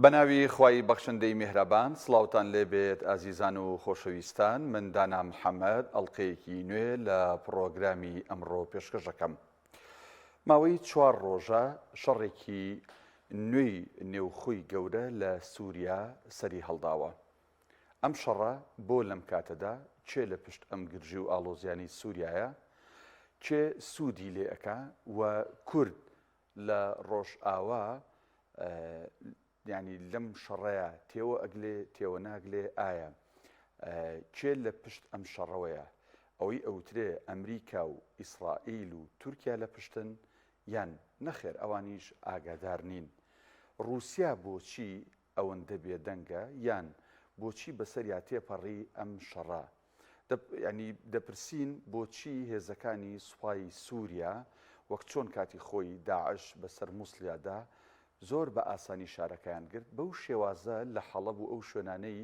بەناوی خوای بەخشندەی میهرەبان سڵاوتان لێبێت ئازیزان و خۆشەویستان من دانا محەمەد ئەڵقەیەکی نوێ لە پڕۆگرامی ئەمڕۆ پێشکەش دەکەم. ماوەی چوار ڕۆژە شەڕێکی نوێی نێوخۆی گەورە لە سووریا سەری هەڵداوە. ئەم شەڕە بۆ لەم کاتەدا، کێ لە پشت ئەم گرژی و ئاڵۆزیانەی سووریایە، کێ سوودی لێ ئەکا و کورد لە ڕۆژئاوا یانی لەم شەڕەیا تێوە ئەگلێ تێوە ناگلێ ئایا کێ لە پشت ئەم شەڕەوەیە؟ ئەوەی ئەوترێ ئەمریکا و ئیسرائیل و تورکیا لە پشتن یان نەخێر ئەوانیش ئاگادار نین؟ ڕووسیا بۆچی ئەوەندە بێدەنگە یان بۆچی بەسەریا تێپەڕی ئەم شەڕە؟ یانی دەپرسین بۆچی هێزەکانی سوپای سووریا وەک چۆن کاتی خۆی داعش بەسەر موسڵیادا زۆر بە ئاسانی شارەکەیان گرت بەو شێوازە لە حەڵەب و ئەو شوێنانەی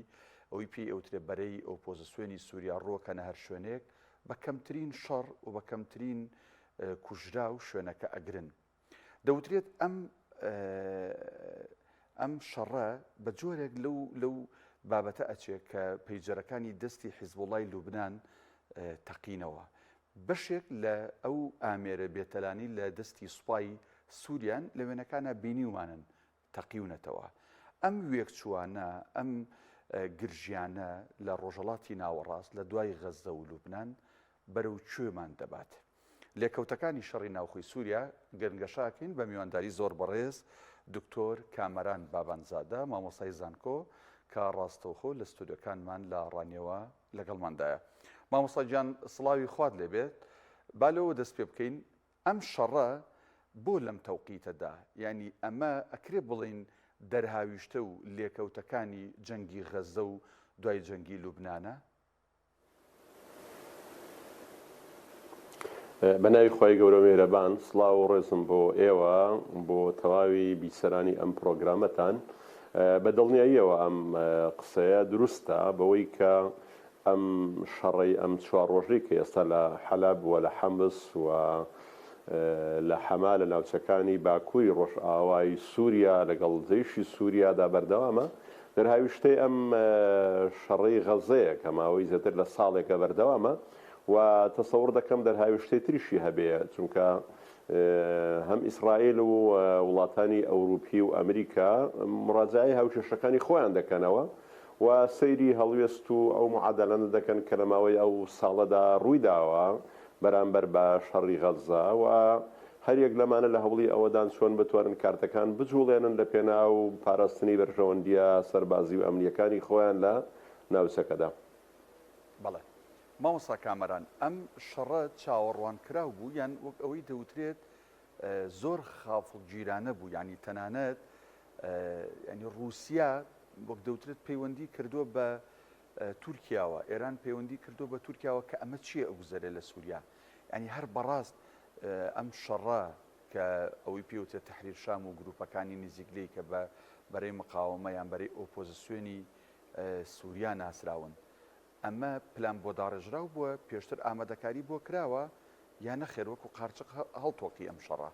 ئەوەی پێی ئەوترێ بەرەی ئۆپۆزسیۆنی سووریا ڕووەکەنە هەر شوێنێک بە کەمترین شەڕ و بە کەمترین کوژراو شوێنەکە ئەگرن. دەوترێت ئەم ئەم شەڕە بە جۆرێک لەو لەو بابەتە ئەچێ کە پەیجەرەکانی دەستی حیزبوڵای لوبناان تەقینەوە. بەشێک لە ئەو ئامێرە بێتەلانی لە دەستی سوپای سووریان لە وێنەکانە بینیومانن تەقیونەتەوە. ئەم وێکچووانە، ئەم گرژیانە لە ڕۆژهەڵاتی ناوەڕاست لە دوای غەززە و لوبنان بەرەو کوێمان دەبات؟ لێکەوتەکانی شەڕی ناوخۆی سووریا گەنگەشە ئەکەین بە میوانداری زۆر بەڕێز دکتۆر کامەران بابانزادە مامۆستای زانکۆ کە ڕاستەوخۆ لە ستۆدیۆکانمان لە ڕانیەوە لەگەڵماندایە. مامۆستا گیان سڵاوی خوات لێبێت با لەوە دەست پێ بکەین ئەم شەڕە بۆ لەم تەوقیتەدا؟ یانی ئەمە ئەکرێ بڵێین دەرهاویشتە و لێکەوتەکانی جەنگی غەززە و دوای جەنگی لوبنانە؟ بە ناوی خوای گەورە و میهرەبان سڵاو و ڕێزم بۆ ئێوە بۆ تەواوی بیسەرانی ئەم پرۆگرامەتان بە دڵنیاییەوە ئەم قسەیە دروستە بەوەی کە ئەم شەڕەی ئەم چوار ڕۆژەی کە ئێستا لە حەلەب و لە حەمس و لە حەما لە ناوچەکانی باکووری ڕۆژئاوای سووریا لەگەڵ جەیشی سووریادا بەردەوامە، دەرهاویشتەی ئەم شەڕەی غەززەیە کە ماوەی زیاتر لە ساڵێکە بەردەوامە و تەسەوڕ دەکەم دەرهاویشتەی تریشی هەبێ چونکە هەم ئیسرائیل و وڵاتانی ئەوروپی و ئەمریکا مڕاجەعەی هاوکێشەکانی خۆیان دەکەنەوە و سەیری هەڵوێست و ئەو معادەلانە دەکەن کە لە ماوەی ئەو ساڵەدا ڕوویداوە بەرامبەر بە شەڕی غەززە و هەریەک لەمانە لە هەوڵی ئەوەدان چۆن بتوانن کارتەکان بجوڵێنن لە پێناو پاراستنی بەرژەوەندییە سەربازی و ئەمنییەکانی خۆیان لە ناوچەکەدا. بەڵێ مامۆستا کامەران، ئەم شەڕە چاوەڕوانکراو بوو یان وەک ئەوەی دەوترێت زۆر خافڵگیرانە بوو، یانی تەنانەت یانی ڕووسیا وەک دەوترێت پەیوەندی کردووە بە تورکیاوە، ئێران پەیوەندی کردووە بە تورکیاوە کە ئەمە چییە ئەگوزەرێ لە سووریا؟ یانی هەر بەڕاست ئەم شەڕە کە ئەوەی پێوترێت تەحریر شام و گروپەکانی نزیک لێی کە بە بەرەی مقاوەمە یان بەرەی ئۆپۆزسیۆنی سووریا ناسراون، ئەمە پلان بۆ داڕێژراو بووە، پێشتر ئامادەکاری بۆ کراوە یا نەخێر وەکو قارچک هەڵتۆقی ئەم شەڕە؟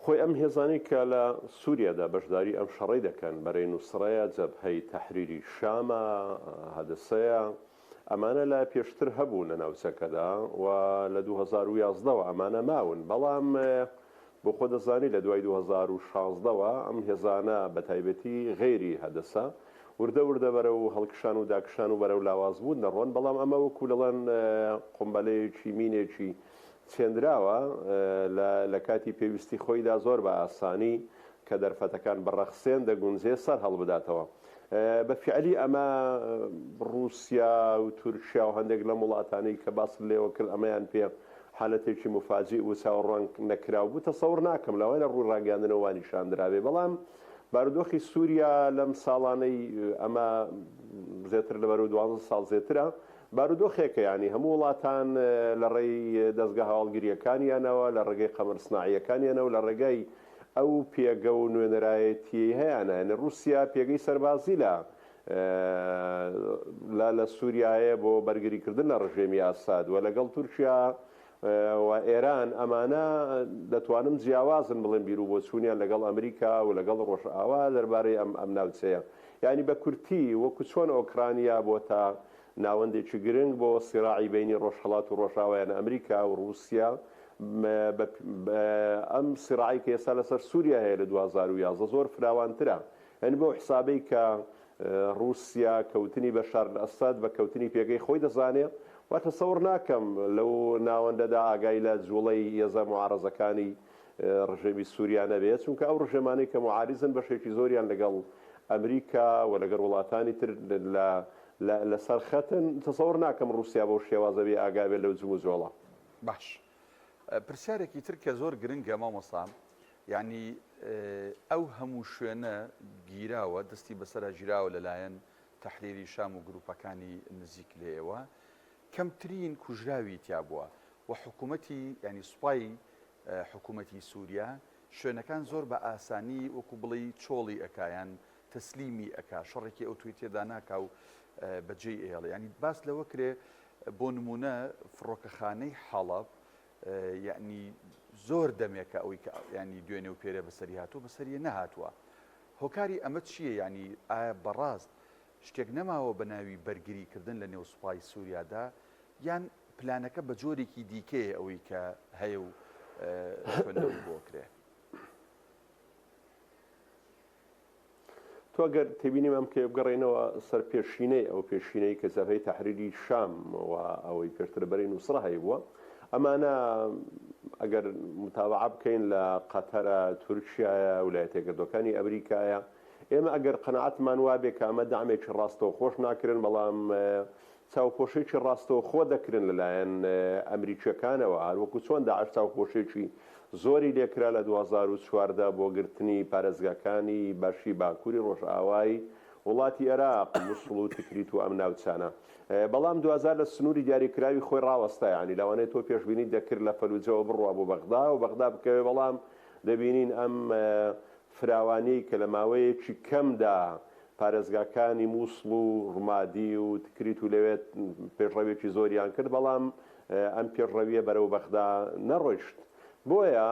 خۆی ئەم هێزانەی کە لە سوریادا بەشداری ئەم شەڕەی دەکەن، بەرەی نوسرەیە، جەبهەی تەحریری شامە، هەدەسەیە، ئەمانە لە پێشتر هەبوون لە ناوچەکەدا و لە 2011 وە ئەمانە ماون، بەڵام بۆ خۆ دەزانی لە دوای 2016 وە ئەم هێزانە بە تایبەتی غەیری هەدەسە وردە وردە بەرەو هەڵکشان و داکشان و بەرەو لاوازبوون دەڕۆن، بەڵام ئەمە وەکو دەڵێن قومبەلەیەکی مینێکی چێندراوە لە لە کاتی پێویستی خۆیدا زۆر بە ئاسانی کە دەرفەتەکان بڕەخسێن دەگونجێ سەر هەڵبداتەوە. بە فیعلی ئەمە ڕووسیا و تورکیا و هەندێک لەم وڵاتانەی کە باست لێوە کرد ئەمەیان پێ حالەتێکی موفاجیء و چاوەڕوان نەکراو بوو تەسەور ناکەم لەوانەیە لە ڕووی ڕاگەیاندنەوە وا نیشان درابێ بەڵام بارودۆخی سووریا لەم ساڵانەی ئەمە زێتر لە بەرەو دوانزە ساڵ زێترە بارودۆخێکە یانی هەموو وڵاتان لە ڕێی دەزگا هەواڵگرییەکانیانەوە، لە ڕێگەی قەمەر سناعییەکانیانەوە، لە ڕێگای ئەو پێگە و نوێنەرایەتییەی هەیانە، یانی ڕووسیا پێگەی سەربازی لە لە لە سووریا هەیە بۆ بەرگریکردن لە ڕژێمی ئاساد و لەگەڵ تورکیا و ئێران ئەمانە دەتوانم جیاوازن بڵێم بیروبۆچوونیان لەگەڵ ئەمریکا و لەگەڵ ڕۆژئاوا دەربارەی ئەم ئەم ناوچەیە. یانی بە کورتی وەکو چۆن ئۆکرانیا بۆتە ناوەندێکی گرنگ بۆ سیراعی بەینی ڕۆژهەڵات و ڕۆژئاوا یان ئەمریکا و ڕووسیا بە ئەم سیراعەی کە ئێستا لەسەر سووریا هەیە لە 2011 زۆر فراوانترە یانی بەو حسابەی کە ڕووسیا کەوتنی بەشار ئەسەد بە کەوتنی پێگەی خۆی دەزانێ و تەسەور ناکەم لەو ناوەندەدا ئاگای لە جوڵەی هێزە موعارەزەکانی ڕژێمی سووریا نەبێ چونکە ئەو ڕژێمانەی کە موعاریزن بەشێکی زۆریان لەگەڵ ئەمریکا و لەگەڵ وڵاتانی تر لە لەسەر خەتن تەسەور ناکەم ڕووسیا بەو شێوازە بێ ئاگا بێت لەو جموجۆڵە. باش پرسیارێکی تر کە زۆر گرنگە مامۆستا یعنی ئەو هەموو شوێنە گیراوە دەستی بەسەرا گیراوە لەلایەن تەحریری شام و گروپەکانی نزیک لێیەوە کەمترین کوژراوی تیا بووە و حکوومەتی ینی سوپای حکوومەتی سووریا شوێنەکان زۆر بە ئاسانی وەکو بڵێی چۆڵی ئەکا یان تەسلیمی ئەکا شەڕێکی ئەوتۆی تێدا ناکا و بەجێی ئەیەڵێ یانی باس لەوە کرێ بۆ نمونە فڕۆکەخانەی حەڵەب یعنی زۆر دەمێکە ئەوەی کە ینی دوێنێ و پێرێ بەسەری هاتووە بەسەریە نەهاتووە هۆکاری ئەمە چییە ینی ئایا بەڕاست شتێک نەماوە بە ناوی بەرگریکردن لە نێو سوپای سووریادا یان پلانەکە بە جۆرێکی دیکەیە ئەوەی کە هەیە و خوێندنەوەی بۆ کرێ؟ تۆ گەر تێبینیمان بکەی بگەڕێینەوە سەر پێشینەی ئەو پێشینەی کە جەبهەی تەحریری شام و ئەوەی پێشتر بەرەی نوسڕە هەیبووە ئەمانە ئەگەر متابعە بکەین لە قەتەرە تورکیایە ولایەتە یەکگرتووەکانی ئەمریکایە ئێمە ئەگەر قەناعەتمان وابێ کە ئەمە دەعمێکی ڕاستەوخۆش ناکرێن بەڵام چاوپۆشێکی ڕاستەوخۆ دەکرێن لەلایەن ئەمریکییەکانەوە، هەروەکو چۆن داعش چاوپۆشێکی زۆری لێکرا لە 2014 بۆ گرتنی پارێزگاکانی بەشی باکوری ڕۆژئاوای وڵاتی ئێراق، موسڵ و تکریت و ئەم ناوچانە. بەڵام دواجار لە سنوری دیاریکراوی خۆی ڕاوەستا، یانی لەوانەیە تۆ پێشبینیت دەکرد لە فەلوجەوە بڕوا بۆ بەغدا و بەغدا بکەوێ، بەڵام دەبینین ئەم فراوانیەی کە لە ماوەیەکی کەمدا پارێزگاکانی موسڵ و ڕومادی و تکریت و لەوێ پێشڕەویەکی زۆریان کرد، بەڵام ئەم پێشڕەویە بەرەو بەغدا نەڕۆیشت. بۆیە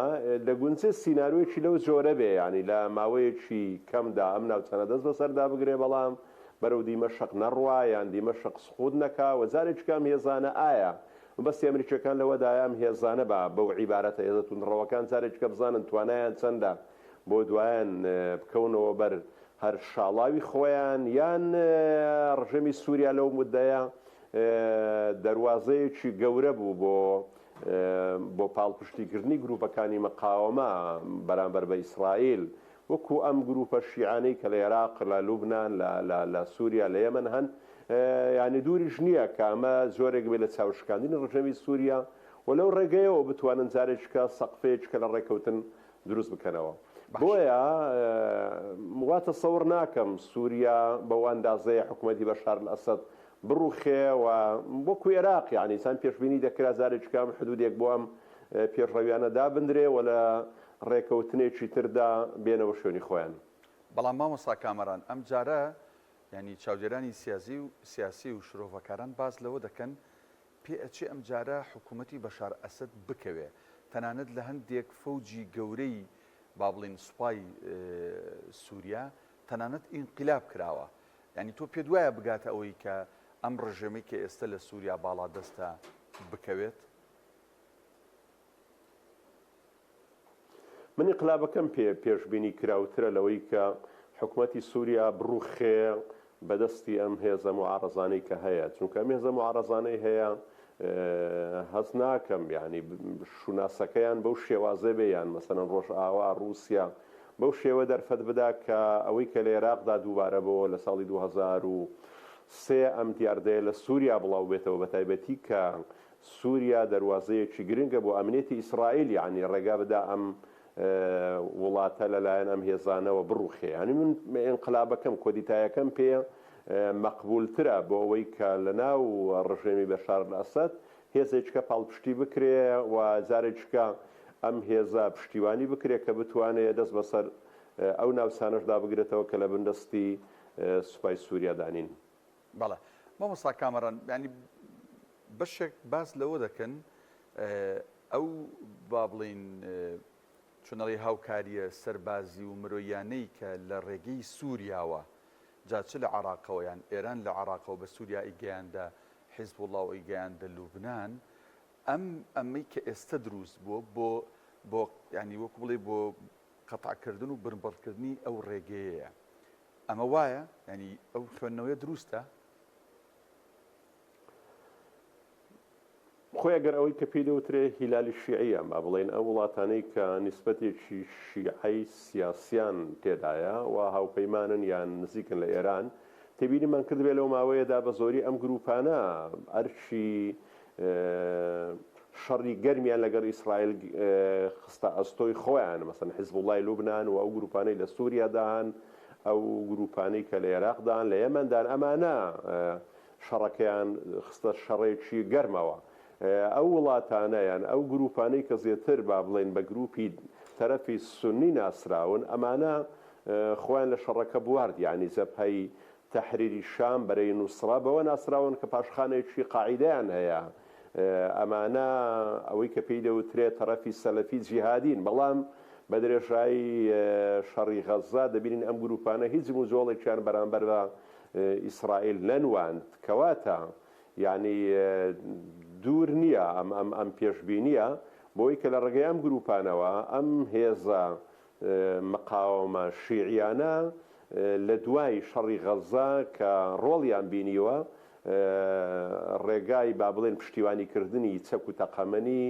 دەگونجێ سیناریۆیەکی لەو جۆرە بێ، یانی لە ماوەیەکی کەمدا ئەم ناوچانە دەست بەسەردا بگرێ، بەڵام بەرەو دیمەشق نەڕوا یان دیمەشق سقوت نەکا و جارێکیکە ئەم هێزانە ئایا مەبەستی ئەمریکیەکان لەوەدایە ئەم هێزانە بە بەو عیبارەتە هێزە توندڕەوەکان جارێکیکە بزانن توانایان چەندە بۆ دوایان بکەونەوە بەر هەر شاڵاوی خۆیان یان ڕژێمی سوریا لەو موددەیە دەروازەیەکی گەورە بوو بۆ بۆ پاڵپشتیکردنی گروپەکانی مقاوەمە بەرامبەر بە ئیسرائیل وەکو ئەم گروپە شیعانەی کە لە عێراق لە لوبنان لە لە لە سوریا لە یەمەن هەن یانی دووریش نییە کە ئەمە جۆرێک بێت لە چاوشکاندنی ڕژێمی سوریا و لەو ڕێگەیەوە بتوانن جارێکیکە سەقفێکیکە لە ڕێکەوتن دروست بکەنەوە. بۆیە وا تەسەور ناکەم سوریا بەو ئەندازەیە حکومەتی بەشار ئەسەد بڕوخێ و وەکو ئێراق یانی چەند پێشبینی دەکرا جارێکیکە ئەم حدودێک بۆ ئەم پێشڕەویانە دابندرێ و لە ڕێکەوتنێکی تردا بێنەوە شوێنی خۆیان. بەڵام مامۆستا کامەران ئەمجارە یانی چاودێرانی سیازی و سیاسی و شرۆڤەکاران باس لەوە دەکەن پێ ئەچێ ئەمجارە حکوومەتی بەشار ئەسەد بکەوێ تەنانەت لە هەندێک فەوجی گەورەی با بڵێین سوپای سووریا تەنانەت ئینقلاب کراوە یانی تۆ پێت وایە بگاتە ئەوەی کە ئەم ڕژێمەی کە ئێستە لە سووریا باڵادەستە بکەوێت؟ من ئینقلابەکەم پێ پێشبینی کراوترە لەوەی کە حکومەتی سوریا بڕوخێ بەدەستی ئەم هێزە موعارەزانەی کە هەیە چونکە ئەم هێزە موعارەزانەی هەیە هەست ناکەم یعنی شوناسەکەیان بەو شێوازە بێ یان مەسەلەن ڕۆژئاوا ڕووسیا بەو شێوە دەرفەت بدا کە ئەوەی کە لە عێراقدا دووبارە بۆ لە ساڵی 2003 ئەم دیاردەیە لە سووریا بڵاو بێتەوە بە تایبەتی کە سووریا دەروازەیەکی گرنگە بۆ ئەمنیەتی ئیسرائیل یەعنی ڕێگا بدا ئەم وڵاتە لەلایەن ئەم هێزانەوە بڕوخێ یانی من ئینقلابەکەم کۆدیتایەکەم پێ مەقبولترە بۆ ئەوەی کە لەناو ڕژێمی بەشار ئەسەد هێزێکە پاڵپشتی بکرێ و جارێکیکە ئەم هێزە پشتیوانی بکرێ کە بتوانێ دەست بەسەر ئەو ناوچانەشدا بگرێتەوە کە لە بن دەستی سوپای سووریادا نین. بەڵێ مامۆستا کامەران یانی بەشێک باس لەوە دەکەن. ئەو با بڵێین چۆن ئەڵێی هاوکارییە سەربازی و مرۆییانەی کە لە ڕێگەی سووریاوە جا چ لە عێراقەوە یان ئێران لە عێراقەوە بە سووریا ئەیگەیاندە حیزبوڵڵا و ئەیگەیاندە لوبنان ئەم ئەمەی کە ئێستە دروست بووە بۆ بۆ یانی وەکو بڵێی بۆ قەتعکردن و بنبڕکردنی ئەو ڕێگەیەیە ئەمە وایە؟ یانی ئەو خوێندنەوەیە دروستە؟ خۆی ئەگەر ئەوەی کە پێی دەوترێ هیلالی شیعیە، با بڵێین ئەو وڵاتانەی کە نیسبەتێکی شیعەی سیاسیان تێدایە و هاوپەیمانن یان نزیکن لە ئێران، تێبینیمان کردبێ لەو ماوەیەدا بە زۆری ئەم گرووپانە ئەرکی شەڕی گەرمیان لەگەڵ ئیسرائیل خستە ئەستۆی خۆیان، مەسەلەن حیزبوڵڵای لوبنان و ئەو گرووپانەی لە سووریادا هەن، ئەو گرووپانەی کە لە ئێراقدان، لە یەمەندان، ئەمانە شەڕەکەیان خستە شەڕێکی گەرمەوە. ئەو وڵاتانە یان ئەو گرووپانەی کە زێتر با بڵێین بە گرووپی تەرەفی سوننی ناسراون، ئەمانە خۆیان لە شەڕەکە بوارد، یانی جەبهەی تەحریری شام، بەرەی نوسڕە بەوە ناسراون کە پاشخانێکی قاعیدەیان هەیە. ئەمانە ئەوەی کە پێی دەوترێ تەرەفی سەلەفی جیهادین، بەڵام بە درێژایی شەڕی غەززە دەبینین ئەم گرووپانە هیچ جموجۆڵێکیان بەرامبەر بە ئیسرائیل نەنواند، کەواتە یانی دوور نییە ئەم ئەم ئەم پێشبینییە بۆی کە لە ڕێگەی ئەم گرووپانەوە ئەم هێزە مقاوەمە شیعیانە لە دوای شەڕی غەززە کە ڕۆڵیان بینیوە ڕێگای با بڵێن پشتیوانی کردنی چەک و تەقەمەنی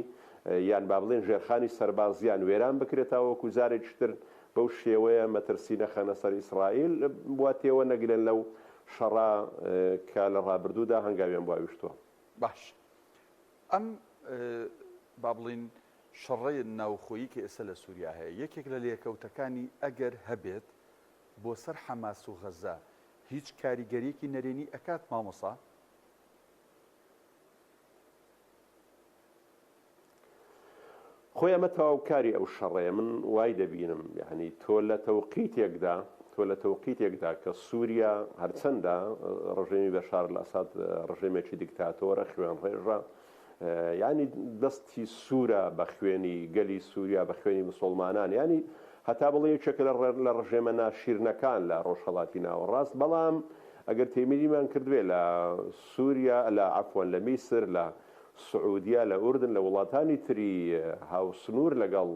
یان با بڵێن ژێرخانی سەربازیان وێران بکرێت تاوەکو جارێکی تر بەو شێوەیە مەترسی نەخەنە سەر ئیسرائیل و تێوە نەگلێن لەو شەڕە کە لە ڕابردوودا هەنگاویان بۆ هاویشتووە. باش ئەم با بڵێین شەڕەی ناوخۆیی کە ئێستا لە سووریا هەیە یەکێک لە لێکەوتەکانی ئەگەر هەبێت بۆ سەر حەماس و غەزە هیچ کاریگەریەکی نەرێنی ئەکات مامۆسا؟ خۆی ئەمە تەواوکاری ئەو شەڕەیە من وای دەبینم یعنی تۆ لە تەوقیتێکدا تۆ لە تەوقیتێکدا کە سووریا هەرچەندە ڕژێمی بەشار ئەساد ڕژێمێکی دیکتاتۆرە خوێنڕێژە یعنی دەستی سوورە بە خوێنی گەلی سووریا بە خوێنی مسلمانان یعنی هەتا بڵێ یەکێکە لە ڕژێمە ناشیرنەکان لە ڕۆژهەڵاتی ناوەڕاست بەڵام ئەگەر تێبینیمان کردبێ لە سووریا لە عەفوەن لە میسر لە سعودیە، لە ئوردن، لە وڵاتانی تری هاوسنوور لەگەڵ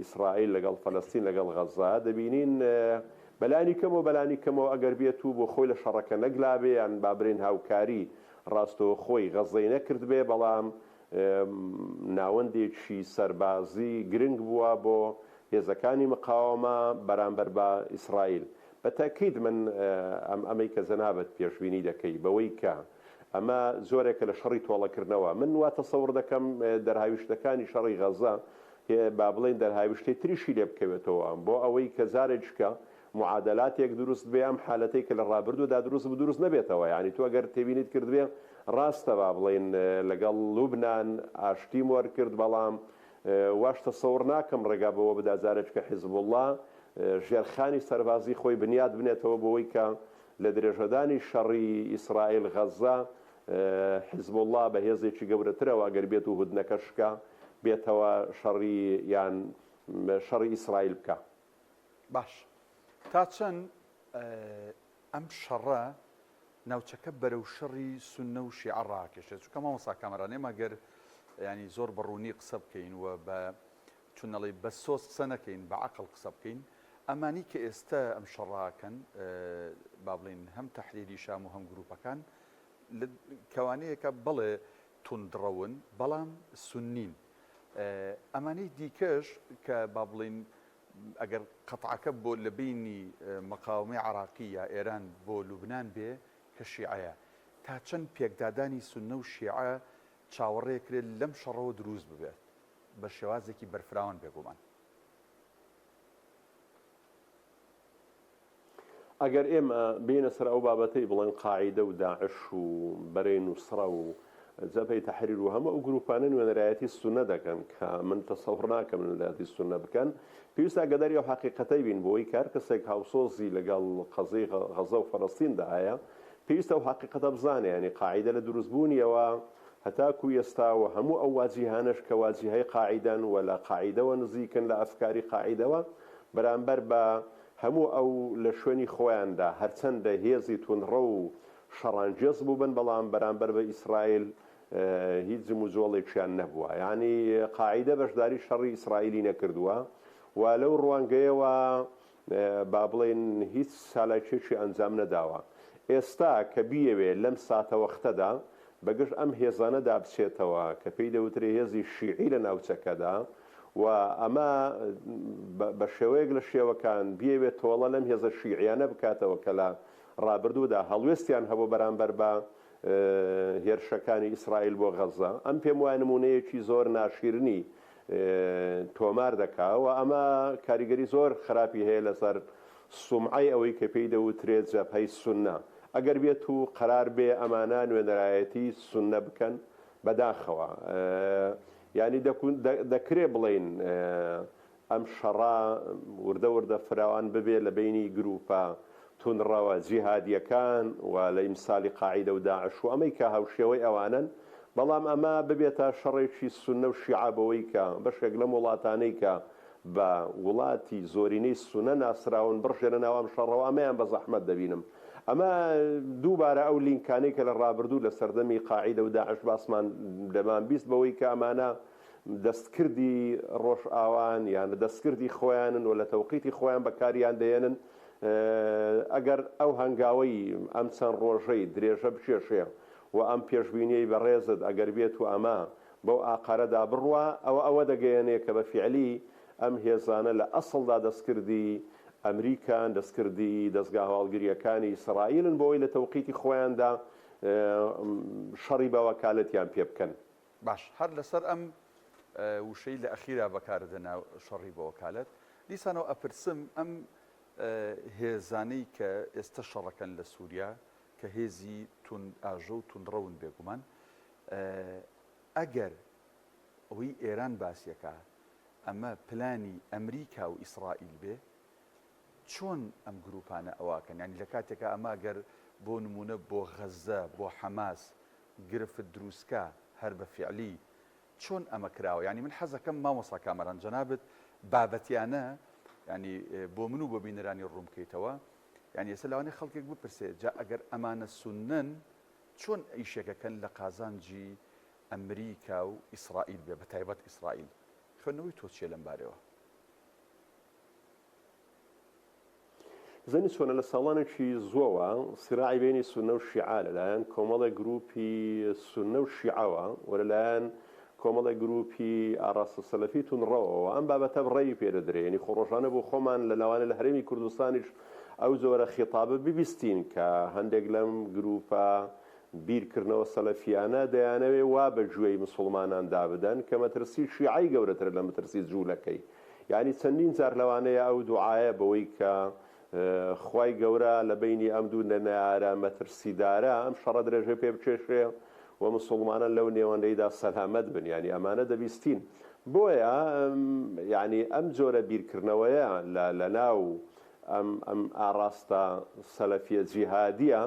ئیسرائیل، لەگەڵ فەلەستین، لەگەڵ غەززە، دەبینین بەلانی کەمەوە بەلانی کەمەوە ئەگەر بێت و بۆ خۆی لە شەڕەکە نەگلابێ یان با برێین هاوکاری ڕاستەوخۆی غەززەی نەکردبێ، بەڵام ناوەندێکی سەربازی گرنگ بووە بۆ هێزەکانی مقاوەمە بەرامبەر بە ئیسرائیل. بە تەئکید من ئەم ئەمەی کە جەنابت پێشبینی دەکەی بەوەی کە ئەمە جۆرێکە لە شەڕی تۆڵەکردنەوە. من وا تەسەور دەکەم دەرهاویشتەکانی شەڕی غەزە با بڵێین دەرهاویشتەی تریشی لێ بکەوێتەوە بۆ ئەوەی کە جارێکیکە معادەلاتێک دروست بێ ئەم حالەتەی کە لە ڕابردوودا دروست بوو دروست نەبێتەوە. یانی تۆ ئەگەر تێبینیت کردبێ ڕاستە با بڵێین لەگەڵ لوبنان ئاشتی مۆر کرد بەڵام واش تەسەور ناکەم ڕێگا بەوە بدا جارێکیکە حیزبوڵڵا ژێرخانی سەربازی خۆی بنیات بنێتەوە بۆوەی کە لە درێژەدانی شەڕی ئیسرائیل غەززە، حیزبوڵڵا بە هێزێکی گەورەترەوە ئەگەر بێت و هودنەکە شکا، بێتەوە شەڕی یان شەڕی ئیسرائیل بکا. باش تا چەند ئەم شەڕە ناوچەکە بەرەو شەڕی سوننە و شیعە ڕاکێشێت؟ چونکە مامۆستا کامەران ئێمە گەر یانی زۆر بە ڕوونی قسە بکەین و بە چون ئەڵێی بە سۆز قسە نەکەین بە عەقڵ قسە بکەین ئەمانی کە ئێستە ئەم شەڕە ئەکەن با بڵێین هەم تەحریری شام و هەم گروپەکان لە کەوانەیەکە بەڵێ توندڕەون بەڵام سوننین ئەمانەی دیکەش کە با بڵێین ئەگەر قەتعەکە بۆ لە بینی مقاومەی عراقی یا ئێران بۆ لوبناان بێ کە شیعەیە تا چەند پێکدادانی سوننە و شیعە چاوەڕێکرێت لەم شەڕەوە دروست ببێت بە شێوازێکی بەرفراوان بێگومان. ئەگەر ئێمە بێینە سەر ئەو بابەتەی بڵێن قاعیدە و داعش و بەرەی نوسڕە و جەبهەی تەحریر و هەموو ئەو گروپانە نوێنەرایەتی سوننە دەکەن کە من تەسەوڕ ناکەم نوێنەرایەتی سوننە بکەن، پێویستە ئاگاداری ئەو حەقیقەتەی بین بۆی کە هەر کەسێک هاوسۆزی لەگەڵ قەزیەی غەزە و فەلەستیندا هەیە پێویستە ئەو حەقیقەتە بزانێ یانی قاعیدە لە دروستبوونیەوە. هەتاکو ئێستا و هەموو ئەو واجیهانەش کە واجیهەی قاعیدەن و لە قاعیدەوە نزیکن لە ئەفکاری قاعیدەوە بەرامبەر بە هەموو ئەو لە شوێنی خۆیاندا هەرچەندە هێزی توندڕەو و شەڕانگێز بووبن بەڵام بەرامبەر بە ئیسرائیل هیچ جموجۆڵێکیان نەبووە یانی قاعیدە بەشداری شەڕی ئیسرائیلی نەکردووە و لەو ڕوانگەیەوە با بڵێین هیچ چالاکیەکی ئەنجام نەداوە. ئێستا کە بیەوێ لەم ساتەوەختەدا بەگژ ئەم هێزانەدا بچێتەوە کە پێی دەوترێ هێزی شیعی لە ناوچەکەدا و ئەمە بە شێوەیەک لە شێوەکان بیەوێ تۆڵە لەم هێزە شیعیانە بکاتەوە کە لە ڕابردوودا هەڵوێستیان هەبوو بەرامبەر بە هێرشەکانی ئیسرائیل بۆ غەززە، ئەم پێم وایە نموونەیەکی زۆر ناشیرنی تۆمار دەکا و ئەمە کاریگەری زۆر خراپی هەیە لەسەر سومعەی ئەوەی کە پێی دەوترێ جەبهەی سوننە. ئەگەر بێت و قەرار بێ ئەمانە نوێنەرایەتی سوننە بکەن، بەداخەوە. یانی دەکرێ بڵێین ئەم شەڕە وردە وردە فراوان ببێ لە بەینی گرووپە توندڕەوە جیهادییەکان و لە ئیمسالی قاعیدە و داعش و ئەمەی کە هاوشێوەی ئەوانەن، بەڵام ئەمە ببێتە شەڕێکی سوننە و شیعە بەوەی کە بەشێک لەم وڵاتانەی کە بە وڵاتی زۆرینەی سوننە ناسراون بڕژێنە ناو ئەم شەڕەوە ئەمەیان بە زەحمەت دەبینم. ئەمە دووبارە ئەو لینکانەی کە لە ڕابردوو لە سەردەمی قاعیدە و داعش باسمان دەمانبیست بەوەی کە ئەمانە دەستکردی ڕۆژئاوان یان دەستکردی خۆیانن و لە تەوقیتی خۆیان بەکاریان دەهێنن، ئەگەر ئەو هەنگاوەی ئەم چەند ڕۆژەی درێژە بکێشێ و ئەم پێشبینیەی بەڕێزت ئەگەر بێت و ئەمە بەو ئاقارەدا بڕوا ئەوە ئەوە دەگەیەنێ کە بە فیعلی ئەم هێزانە لە ئەسڵدا دەستکردی ئەمریکان، دەستکردی دەزگا هەواڵگرییەکانی ئیسرائیلن بۆ ئەوەی لە تەوقیتی خۆیاندا شەڕی بە وەکالەتیان پێ بکەن. باش هەر لەسەر ئەم وشەی لە ئەخیرا بەکارت هێنا شەڕی بە وەکالەت، دیسانەوە ئەپرسم ئەم هێزانەی کە ئێستە شەڕەکەن لە سووریا کە هێزی توند ئاژۆ و توندڕەون بێگومان ئەگەر ئەوەی ئێران باسیەکا ئەمە پلانی ئەمریکا و ئیسرائیل بێ چۆن ئەم گروپانە ئەواکەن یانی لە کاتێکا ئەمە گەر بۆ نمونە بۆ غەزە بۆ حەماس گرفت دروستکا هەر بە فیعلی چۆن ئەمە کراوە یانی من حەزەکەم مامۆستا کامەران جەنابت بابەتیانە یانی بۆ من و بۆ بینەرانی ڕوون بکەیتەوە یانی ئێستا لەوانەیە خەڵکێک بپرسێ جا ئەگەر ئەمانە سوننەن چۆن ئیشێکەکەن لە قازانجی ئەمریکا و ئیسرائیل بێ بە تایبەت ئیسرائیل خوێندنەوەی تۆ چیە لەم بارەوە؟ زانی چۆنە لە ساڵانێکی زووەوە سیراعی بەینی سوننە و شیعە لەلایەن کۆمەڵێک گرووپی سوننە و شیعەوە و لەلایەن کۆمەڵێک گرووپی ئاڕاستە سەلەفی توندڕەوەوە ئەم بابەتە ڕێی پێ دەدرێ یەنی خۆ ڕۆژانە بۆ خۆمان لە لەوانەیە لە هەرێمی کوردستانیش ئەو جۆرە خیتابە ببیستین کە هەندێک لەم گرووپە بیرکردنەوە سەلەفیانە دەیانەوێ وا بە گوێی مسوڵمانان دابدەن کە مەترسی شیعەی گەورەترە لە مەترسی جوولەکەی یانی چەندین جار لەوانەیە ئەو دوعایە بەوەی کە خوای گەورە لە بەینی ئەم دوو نەیارە مەترسیدارە ئەم شەڕە درێژەی پێ بکێشێ و مسوڵمانان لەو نێوەندەیدا سەلامەت بن یانی ئەمانە دەبیستین بۆیە یانی ئەم جۆرە بیرکردنەوەیە لە لە ناو ئەم ئەم ئاڕاستە سەلەفیە جیهادیە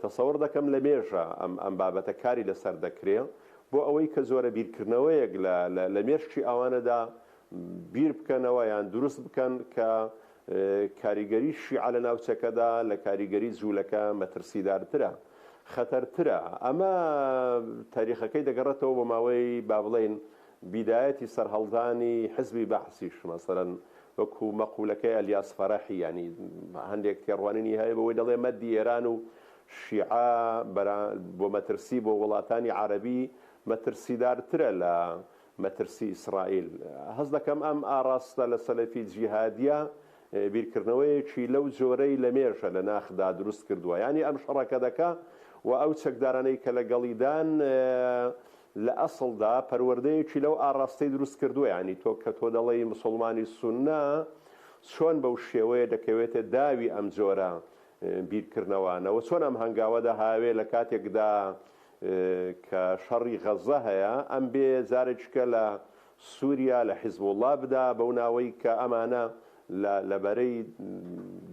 تەسەوڕ دەکەم لە مێژە ئەم ئەم بابەتە کاری لەسەر دەکرێ بۆ ئەوەی کە جۆرە بیرکردنەوەیەک لە لە مێشکی ئەوانەدا بیر بکەنەوە یان دروست بکەن کە کاریگەری شیعە لە ناوچەکەدا لە کاریگەری جوولەکە مەترسیدارترە، خەتەرترە. ئەمە تاریخەکەی دەگەڕێتەوە بۆ ماوەی با بڵێین بیدایەتی سەرهەڵدانی حزبی بەعسیش مەسەلەن وەکو مەقولەکەی ئەلیاس فەرەحی یانی هەندێک تێڕوانینی هەیە بەوەی دەڵێ مەدی ئێران و شیعە بۆ مەترسی بۆ وڵاتانی عەرەبی مەترسیدارترە لە مەترسی ئیسرائیل. هەست دەکەم ئەم ئاڕاستە لە سەلەفی جیهادیە بیرکردنەوەیەکی لەو جۆرەی لە مێژە لە ناخدا دروست کردووە. یانی ئەم شەڕەکە دەکا و ئەو چەکدارانەی کە لەگەڵیدان لە ئەسڵدا پەروەردەیەکی لەو ئاڕاستەی دروست کردووە. یانی تۆ کە تۆ دەڵێی مسوڵمانی سوننە چۆن بەو شێوەیە دەکەوێتە داوی ئەم جۆرە بیرکردنەوانەوە چۆن ئەم هەنگاوە دەهاوێ لە کاتێکدا کە شەڕی غەزە هەیە ئەم بێ جارێکیکە لە سوریا لە حیزبوڵا بدا بەو ناوەی کە ئەمانە لە لە بەرەی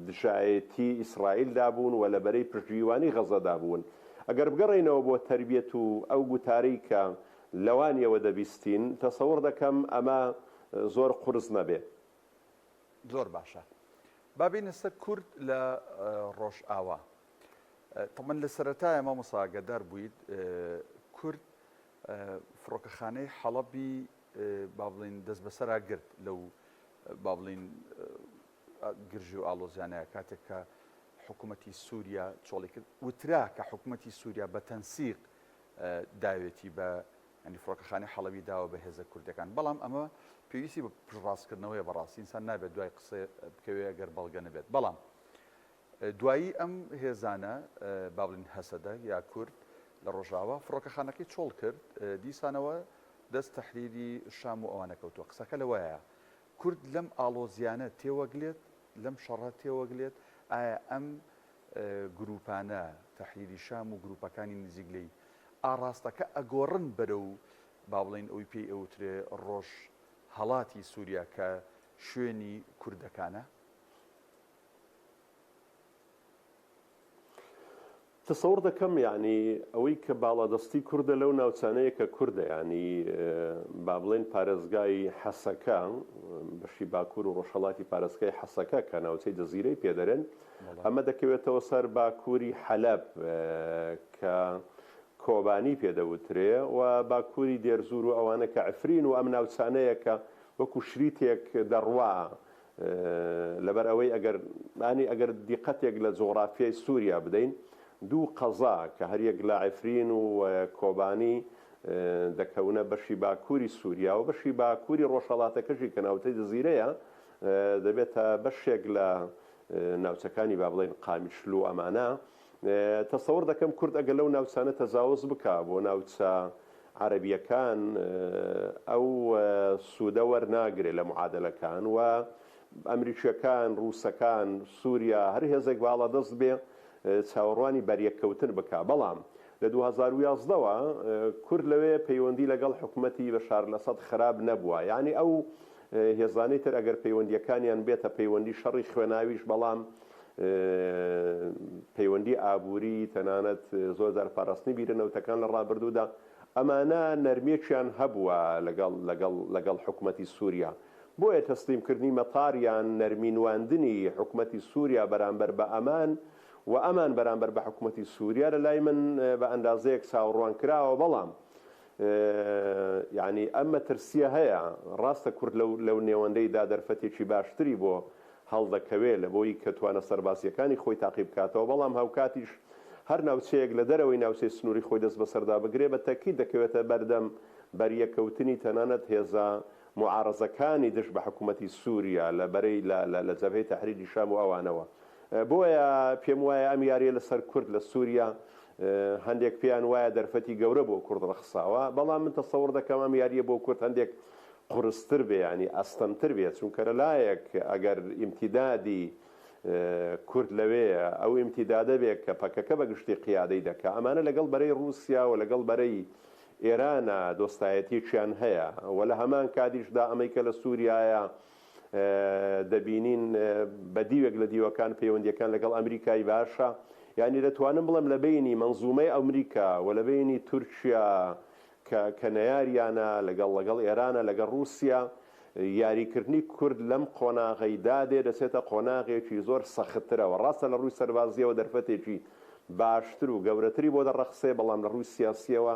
دژایەتی ئیسرائیلدا بوون و لە بەرەی پشتیوانی غەزەدا بوون. ئەگەر بگەڕێینەوە بۆ تەربیەت و ئەو گوتارەی کە لەوانیەوە دەبیستین، تەسەوڕ دەکەم ئەمە زۆر قورس نەبێ. زۆر باشە با بێینە سەر کورد لە ڕۆژئاوا. تەبعەن لە سەرەتایە مامۆستا ئاگادار بوویت کورد فڕۆکەخانەی حەڵەبی با بڵین دەست بەسەرا گرت لەو با بڵین گرژی و ئاڵۆزیانەیە کاتێک کە حکوومەتی سووریا چۆڵی کرد وترا کە حکوومەتی سووریا بە تەنسیق داوێتی بە ینی فڕۆکەخانەی حەڵەبی داوە بە هێزە کوردەکان بەڵام ئەمە پێویستی بە پشتڕاستکردنەوەیە بەڕاستی ئینسان نابێت دوای قسە بکەوێ ئەگەر بەڵگە نەبێت بەڵام دوایی ئەم هێزانە با بڵێین هەسەدە یا کورد لە ڕۆژاوا فڕۆکەخانەکەی چۆڵ کرد دیسانەوە دەست تەحریری شام و ئەوانە کەوتووە قسەکە لەوەیە کورد لەم ئاڵۆزیانە تێوەگلێت لەم شەڕە تێوەگلێت ئایا ئەم گروپانە تەحریری شام و گروپەکانی نزیک لێی ئاڕاستەکە ئەگۆڕن بەرەو با بڵێین ئەوی پێی ئەوترێ ڕۆژ هەڵاتی سووریا کە شوێنی کوردەکانە؟ تەسەوڕ دەکەم یانی ئەوەی کە باڵادەستی کوردە لەو ناوچانەیە کە کوردە یانی با بڵێین پارێزگای حەسەکە بەشی باکوور و ڕۆژهەڵاتی پارێزگای حەسەکە کە ناوچەی جەزیرەی پێ دەرێن ئەمە دەکەوێتەوە سەر باکووری حەلەب کە کۆبانی پێ دەوترێ و باکووری دێرزور و ئەوانە کە عفرین و ئەم ناوچانەیە کە وەکو شریتێک دەڕوا لەبەر ئەوەی ئەگەر انی ئەگەر دیقەتێک لە جوغرافیای سووریا بدەین دوو قەزا کە هەریەک لە عفرین و کۆبانی دەکەونە بەشی باکووری سووریا و بەشی باکووری ڕۆژهەڵاتەکەشی کە ناوچەی جزیرەیە دەبێتە بەشێک لە ناوچەکانی با بڵێین قامیشلو و ئەمانە تەسەوڕ دەکەم کورد ئەگەر لەو ناوچانە تەجاوز بکا بۆ ناوچە عەرەبییەکان ئەو سوودە وەرناگرێ لە معادەلەکان و ئەمریکییەکان، ڕووسەکان، سووریا هەر هێزێک باڵادەست بێ چاوەڕوانی بەریەککەوتن بکا. بەڵام لە 2011 وە کورد لەوێ پەیوەندی لەگەڵ حکومەتی بەشار ئەسەد خراپ نەبووە. یانی ئەو هێزانەی تر ئەگەر پەیوەندییەکانیان بێتە پەیوەندی شەڕی خوێناویش بەڵام پەیوەندی ئابووری، تەنانەت زۆر جار پاراستنی بیرە نەوتەکان لە ڕابردوودا، ئەمانە نەرمییەکیان هەبووە لەگەڵ لەگەڵ لەگەڵ حکومەتی سووریا. بۆیە تەسلیمکردنی مەتار یان نەرمی نواندنی حکومەتی سووریا بەرامبەر بە ئەمان و ئەمان بەرامبەر بە حکومەتی سووریا لە لای من بە ئەندازەیەک چاوەڕوانکراوە، بەڵام یانی ئەم مەترسییە هەیە. ڕاستە کورد لەو لەو نێوەندەیدا دەرفەتێکی باشتری بۆ هەڵدەکەوێ لە بۆی کە توانا سەربازییەکانی خۆی تاقی بکاتەوە، بەڵام هاوکاتیش هەر ناوچەیەک لە دەرەوەی ناوچەی سنووری خۆی دەست بەسەردا بگرێ بە تەکید دەکەوێتە بەردەم بەریەکەوتنی تەنانەت هێزە موعارەزەکانی دژ بە حکوومەتی سووریا لە بەرەی لە لە لە جەبهەی تەحریری شام و ئەوانەوە. بۆیە پێم وایە ئەم یارییە لەسەر کورد لە سووریا هەندێک پێیان وایە دەرفەتی گەورە بۆ کورد ڕەخساوە، بەڵام من تەسەوڕ دەکەم ئەم یارییە بۆ کورد هەندێک قورستر بێ یانی ئەستەمتر بێ چونکە لە لایەک ئەگەر ئیمتیدادی کورد لەوێیە ئەو ئیمتیدادە بێ کە پەکەکە بە گشتی قیادەی دەکا ئەمانە لەگەڵ بەرەی ڕووسیا و لەگەڵ بەرەی ئێرانە دۆستایەتیەکیان هەیە و لە هەمان کاتیشدا ئەمەی کە لە سووریایە دەبینین بە دیوێک لە دیوەکان پەیوەندیەکان لەگەڵ ئەمریکای باشە یانی دەتوانم بڵێم لە بەینی مەنزومەی ئەمریکا و لە بەینی تورکیا کە کە نەیاریانە لەگەڵ لەگەڵ ئێرانە لەگەڵ ڕووسیا یاریکردنی کورد لەم قۆناغەی دادێ دەچێتە قۆناغێکی زۆر سەختترەوە ڕاستە لە ڕووی سەربازیەوە دەرفەتێکی باشتر و گەورەتری بۆ دەڕەخسێ بەڵام لە ڕووی سیاسیەوە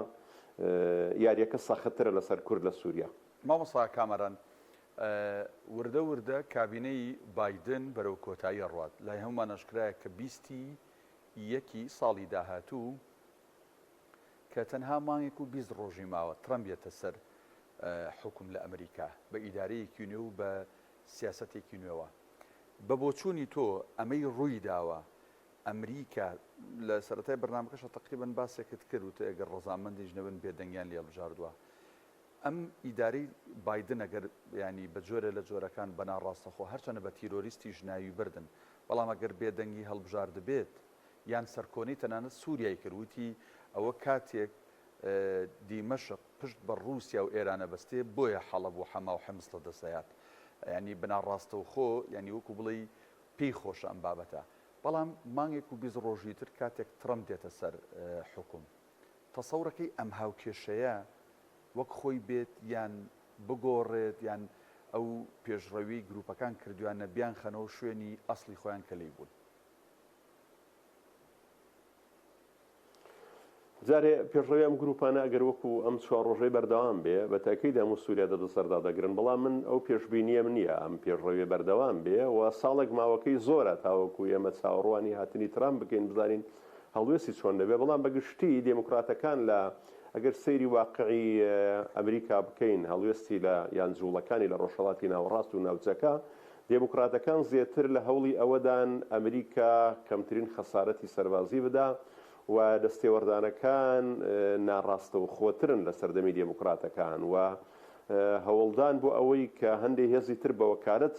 یاریەکە سەختترە لەسەر کورد لە سووریا. مامۆستا کامەران، وردە وردە کابینەی بایدن بەرەو کۆتایی ئەڕوات، لای هەموومان ئاشکرایە کە بیستی یەکی ساڵی داهاتوو کە تەنها مانگێک و 20 ڕۆژی ماوە ترەمپ یەتە سەر حوکم لە ئەمریکا بە ئیدارەیەکی نوێ و بە سیاسەتێکی نوێوە. بە بۆچوونی تۆ ئەمەی ڕووی داوە ئەمریکا لە سەرەتای بەرنامەکەشا تەقریبەن باسێکت کرد وتت ئەگەر ڕەزامەندیش نەبن بێدەنگیان لێ هەڵبژاردووە. ئەم ئیدارەی بایدن ئەگەر یانی بە جۆرێ لە جۆرەکان بە ناڕاستەخۆ هەرچەندە بە تیرۆریستیش ناوی بردن بەڵام ئەگەر بێدەنگی هەڵبژاردبێت یان سەرکۆنەی تەنانەت سوریای کرد وتی ئەوە کاتێک دیمەشق پشت بە ڕووسیا و ئێران ئەبەستێ بۆیە حەڵەب و حەما و حمس لە دەست دەیات یانی بە ناڕاستەوخۆ یانی وەکو بڵێی پێی خۆشە ئەم بابەتە. بەڵام مانگێک و 20 ڕۆژی تر کاتێک ترەمپ دێتە سەر حوکم تەسەورەکەی ئەم هاوکێشەیە وەک خۆی بێت یان بگۆڕێت یان ئەو پێشڕەویەی گروپەکان کردویانە بیانخەنەوە شوێنی ئەسڵی خۆیان کە لێی بوون؟ جارێ پێشڕەوی ئەم گروپانە ئەگەر وەکو ئەم چوار ڕۆژەی بەردەوام بێ بە تەئکید هەموو سوریا دە بەسەردا دەگرن بەڵام من ئەو پێشبینیەم نییە ئەم پێشڕەویە بەردەوام بێ و ساڵێک ماوەکەی زۆرە تاوەکو ئێمە چاوەڕوانی هاتنی ترامپ بکەین بزانین هەڵوێستی چۆن دەبێ بەڵام بە گشتی دێموکراتەکان لە ئەگەر سەیری واقعی ئەمریکا بکەین هەڵوێستی لە یان جووڵەکانی لە ڕۆژهەڵاتی ناوەڕاست و ناوچەکە دێموکراتەکان زێتر لە هەوڵی ئەوەدان ئەمریکا کەمترین خەسارەتی سەربازی بدا و دەستێوەردانەکان ناڕاستەوخۆترن لە سەردەمی دێموکراتەکان و هەوڵدان بۆ ئەوەی کە هەندێ هێزی تر بە وەکالەت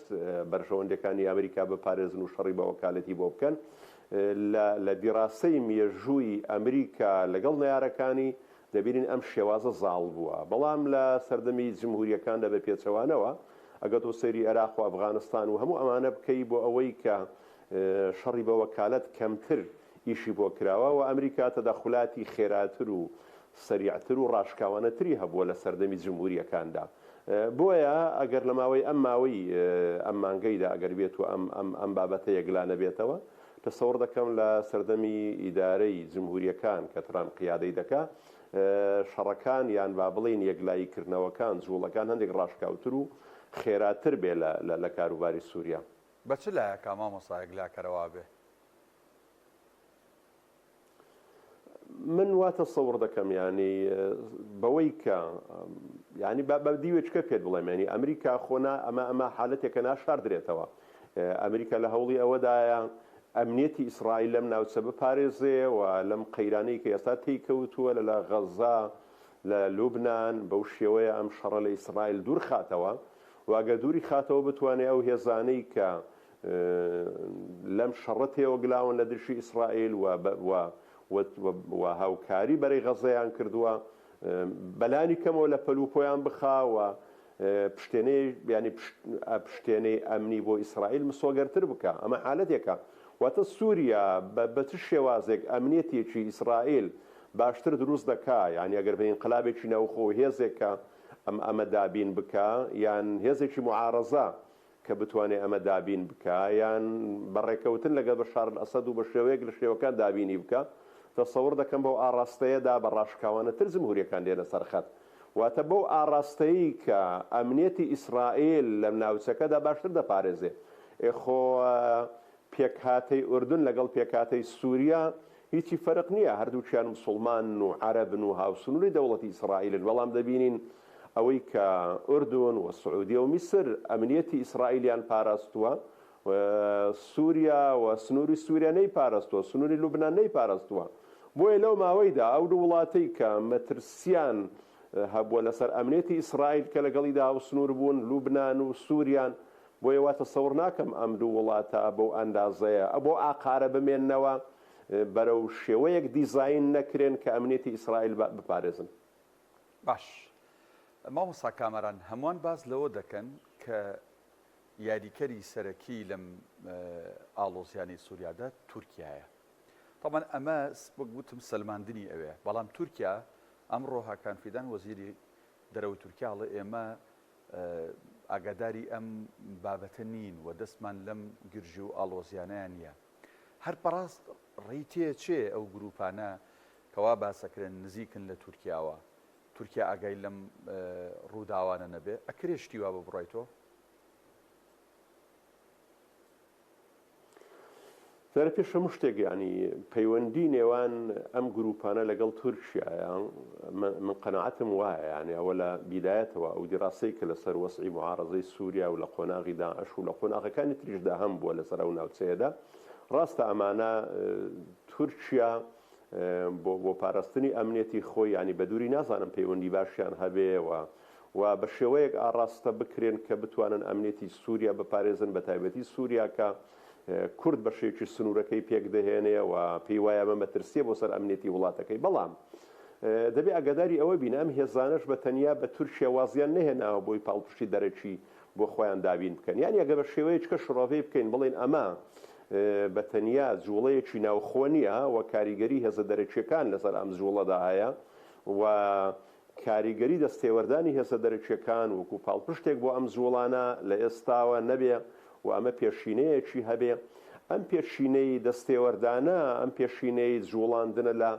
بەرژەوەندیەکانی ئەمریکا بپارێزن و شەڕی بە وەکالەتی بۆ بکەن لە لە دیراسەی مێژووی ئەمریکا لەگەڵ نەیارەکانی دەبینین ئەم شێوازە زاڵ بووە بەڵام لە سەردەمی جمهوریەکاندا بە پێچەوانەوە ئەگەر تۆ سەیری عێراق و ئەفغانستان و هەموو ئەمانە بکەی بۆ ئەوەی کە شەڕی بە وەکالەت کەمتر ئیشی بۆ کراوە و ئەمریکا تەدەخولاتی خێراتر و سەریعتر و ڕاشکاوانەتری هەبووە لە سەردەمی جمهوریەکاندا بۆیە ئەگەر لە ماوەی ئەم ماوەی ئەم مانگەیدا ئەگەر بێت و ئەم ئەم ئەم بابەتە یەکلا نەبێتەوە تەسەوڕ دەکەم لە سەردەمی ئیدارەی جمهوریەکان کە ترامپ قیادەی دەکا شەڕەکان یان با بڵێین یەکلایی کردنەوەکان جوڵەکان هەندێک ڕاشکاوتر و خێراتر بێ لە لە کاروباری سوریا. بە چ لایەکا مامۆستا یەکلاکەرەوە بێ؟ من وا تەسەوڕ دەکەم یانی بەوەی کە یانی بە بە دیوێکە پێت بڵێم یانی ئەمریکا خۆ نا ئەمە ئەمە حالەتێکە ناشاردرێتەوە ئەمریکا لە هەوڵی ئەوەدایە ئەمنیەتی ئیسرائیل لەم ناوچە بپارێزێ و لەم قەیرانەی کە ئێستا تێی کەوتووە لە لە غەزە لە لوبناان بەو شێوەیە ئەم شەڕە لە ئیسرائیل دوور خاتەوە و ئەگەر دووری خاتەوە بتوانێ ئەو هێزانەی کە لەم شەڕە تێوەگلاون لە دژی ئیسرائیل و و هاوکاری بەرەی غەزەیان کردووە بەلانی کەمەوە لە پەلوپۆیان بخا و پشتێنەی یانی پشتێنەی ئەمنی بۆ ئیسرائیل مسۆگەرتر بکا ئەمە حالەتێکە واتە سووریا بە چ شێوازێک ئەمنیەتێکی ئیسرائیل باشتر دروست دەکا یانی ئەگەر بە ئینقلابێکی ناوخۆ و هێزێک کە ئەم ئەمە دابین بکا یان هێزێکی موعارەزە کە بتوانێ ئەمە دابین بکا یان بە ڕێکەوتن لەگەڵ بەشار ئەلئەسەد و بە شێوەیەک لە شێوەکان دابینی بکا، تەسەور دەکەم بەو ئاڕاستەیەدا بە ڕاشکاوانەتر جمهورییەکان دێنە سەر خەت. واتە بەو ئاڕاستەی کە ئەمنیەتی ئیسرائیل لە ناوچەکەدا باشتر دەپارێزێ. ئێ خۆ پێکهاتەی ئوردن لەگەڵ پێکهاتەی سوریا هیچی فەرق نییە، هەردووکیان موسوڵمانن و عەرەبن و هاوسنووری دەوڵەتی ئیسرائیلن، بەڵام دەبینین ئەوەی کە ئوردون و سعودیە و میسر ئەمنیەتی ئیسرائیلیان پاراستووە، سوریا و سنووری سوریا نەیپارستووە، سنووری لوبنان نەیپارستووە. بۆیە لەو ماوەیدا ئەو دوو وڵاتەی کە مەترسیان هەبووە لەسەر ئەمنیەتی ئیسرائیل کە لەگەڵیدا هاوسنوور بوون، لوبنان و سوریان، بۆیە وا تەسەور ناکەم ئەم دوو وڵاتە بەو ئەندازەیە بەو ئاقارە بمێننەوە، بەرەو شێوەیەک دیزاین نەکرێن کە ئەمنیەتی ئیسرائیل بپارێزن. باش مامۆستا کامەران هەمووان باس لەوە دەکەن کە یاریکەری سەرەکی لەم ئاڵۆزیانەی سووریادا تورکیایە. تەبعەن ئەمە وەک وتم سەلماندنی ئەوێ، بەڵام تورکیا ئەمڕۆ هاکان فیدان وەزیری دەرەوەی تورکیا ئەڵێ ئێمە ئاگاداری ئەم بابەتە نین و دەستمان لەم گرژی و ئاڵۆزیانەیان نییە. هەر بەڕاست ڕێی تێچێ ئەو گروپانە کەوا باسەکرێن نزیکن لە تورکیاوە، تورکیا ئاگای لەم ڕووداوانە نەبێ؟ ئەکرێ شتی وا بە بڕوای تۆ؟ دیارە پێش هەموو شتێک یانی پەیوەندی نێوان ئەم گروپانە لەگەڵ تورکیایە من قەناعەتم وایە یانی ئەوە لە بیدایەتەوە ئەو دیراسەی کە لەسەر وەزعی موعارەزەی سووریا و لە قۆناغی داعش و لە قۆناغەکانی تریشدا هەم بووە لەسەر ئەو ناوچەیەدا ڕاستە ئەمانە تورکیا بۆ بۆ پاراستنی ئەمنیەتی خۆی یانی بە دووری نازانم پەیوەندی باشیان هەبێ و و بە شێوەیەک ئاڕاستە بکرێن کە بتوانن ئەمنیەتی سووریا بپارێزن بە تایبەتی سووریا کە کورد بەشێکی سنوورەکەی پێک دەهێنێ و پێی وایە ئەمە مەترسییە بۆ سەر ئەمنیەتی وڵاتەکەی بەڵام دەبێ ئاگاداری ئەوە بین ئەم هێزانەش بە تەنیا بە تورکیا وازیان نەهێناوە بۆی پاڵپشتی دەرەکی بۆ خۆیان دابین بکەن یانی ئەگەر بە شێوەیەکە شڕۆڤەی بکەین بڵێین ئەمە. بە تەنیا جوڵەیەکی ناوخۆ نییە و کاریگەری هێزە دەرەکییەکان لەسەر ئەم جوڵەدا هەیە و کاریگەری دەستێوەردانی هێزە دەرەکییەکان وەکو پاڵپشتێک بۆ ئەم جوڵانە لە ئێستاوە نەبێ و ئەمە پێشینەیەکی هەبێ. ئەم پێشینەی دەستێوەردانە، ئەم پێشینەی جوڵاندنە لە